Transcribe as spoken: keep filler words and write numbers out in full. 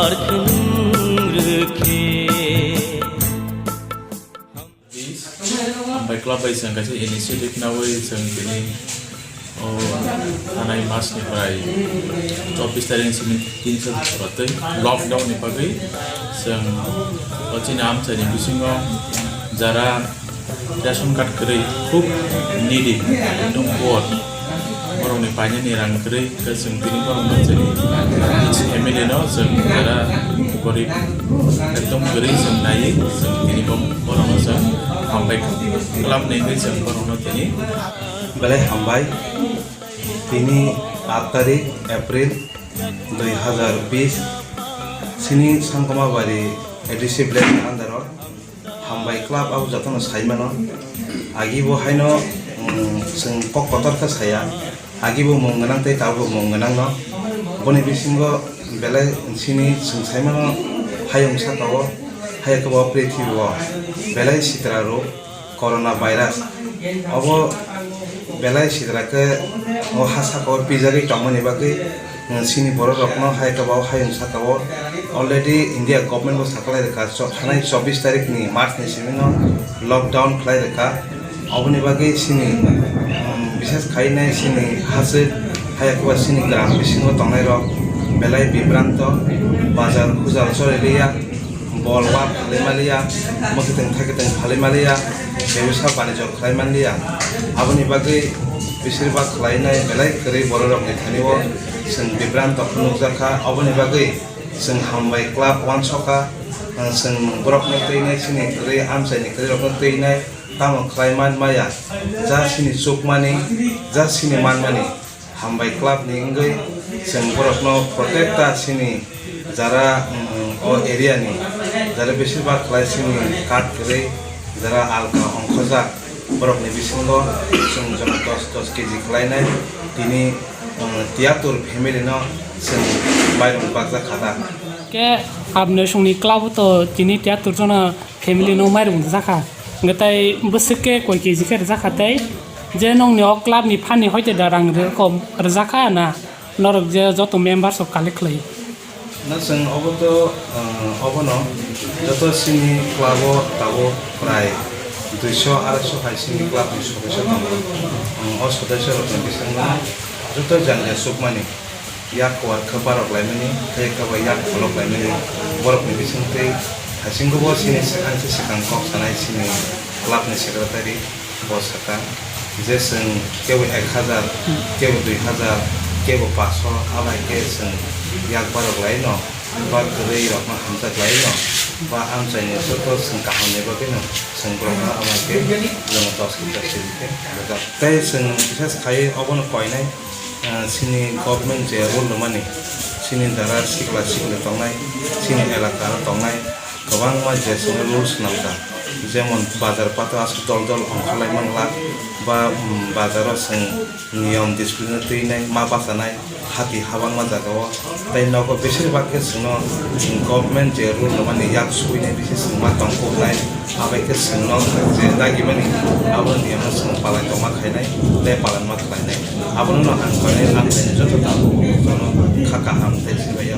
Arkhung rwkhe. Hambai club bai chwng kaisa initiative nawi chwng tini o thanai mas ni prai chobbish tarik ni simi tini sa tei lockdown ni bagwi chwng o chini amchai ni bisingo jara ration card kwrwi khub needy, ekdom poor, borokni painani rang kwrwi, khe chwng tini borokno chini each family no chwng jara gorib ekdom kwrwi chwng naiwi chwng tini bo-, borokno chwng hambai khlap nai hwnwi chwng borokno tini. Belai hambai. Tini aat tarik April dui hazar bish, chini Sangkoma Bari A D C village ni under o Hambai club abo jotono sai mano. Agi bo haino, mm, chwng kok kotor khe saya. Agi bo mung gwnang tei tabuk bo mung gwnang no. Boni bisingo belai chini chwng sai mano hayung saka o, hai khe bo prithibi o belai sitra rok corona virus. Obo belai sitra khe o ha saka o pijagwi tongmani bagwi Chini borok rokno hai khe bo hayung saka o already India government bo saklai rwkha, cho-, thanai chobbish tarik ni March ni simi no lockdown khlai rwkha. Oboni bagwi chini, um, bishes khai nai chini hachwk hai khe bo chini gram bisingo tongnai rok belai bibranto, bazar hujal choli liya. Bol wak khlai maliya, mwkhwtwng thakitwng khlai maliya, bebsa banijor khlai maliya. Aboni bagwi besir bak khlainai belai kwrwi bororokni thani-o chwng bibranto phunukjakha. Aboni bagwi chwng hambai club uansukha, chwng borokno twinai chini kwrwi amchaini kwrwirokno twinai tamo khlai man maya, ja chini chukmani, ja chini manmani. Hambai club ni wngwi chwng borokno protecta chini jara, mm, o area ni jara besir bak khlai chini card kwrwi jara alka ongkhojak borokni bisingo chwng jono dos dos K G khlainai tini, mm, tiyatur family no chwng mairum bakjak kha da. Ke abne songni club o to tini tiyatur jono family no mairum jakha. Hwnkhe tai bwswk khe koi K G khe rwjakha tei je nongni o club ni phan ni hoite da rang rw-, kom rwjakha na norok je joto members rok collect khlai? Na chwng obo to, uh, obono joto chini club o tabuk prai duiso aroiso hai chini club ni sodosyo tongo. Um, o sodosyo rokni bisingo joto jang jang chukmani. Yak kuar khe barok laimani, tei khe bo yak pholok laimani. Borokni bisingtwi haisingo bo chini swkang se swkang kok sanai chini club ni secretary bo sakha je chwng kebo ek hazar, kebo dui hazar, kebo paso, abai khe chwng yak barok laino, ba kwrwi rokno hamjak laino, ba amchaini joto chwng kahamni bagwino chwng borokno abai khe jono dos kisa siri khe rwjak. Tei chwng bises khai obono koinai. Ah, chini government je rule rwmani, chini jara sikla sikla tongnai, chini elaka o tongnai kwbangma je chini rule swnamjak, jemon bazar pato aswk dol dol ongkhorlai manglak, ba, um, bazaro chwng niyom discipline twinai ma bachanai, hati habangma jagao, tei nogo besir bak khe chwngno government je rule rwmani yak suinai bisi chwngma tongkuknai. Abai khe chwngno je dagimani, abono niyamno chwng palai tongma khainai tei palanma khlainai. Abono no ang khainai, ang khainai joto tabuk jono kha kaham tei sibai ya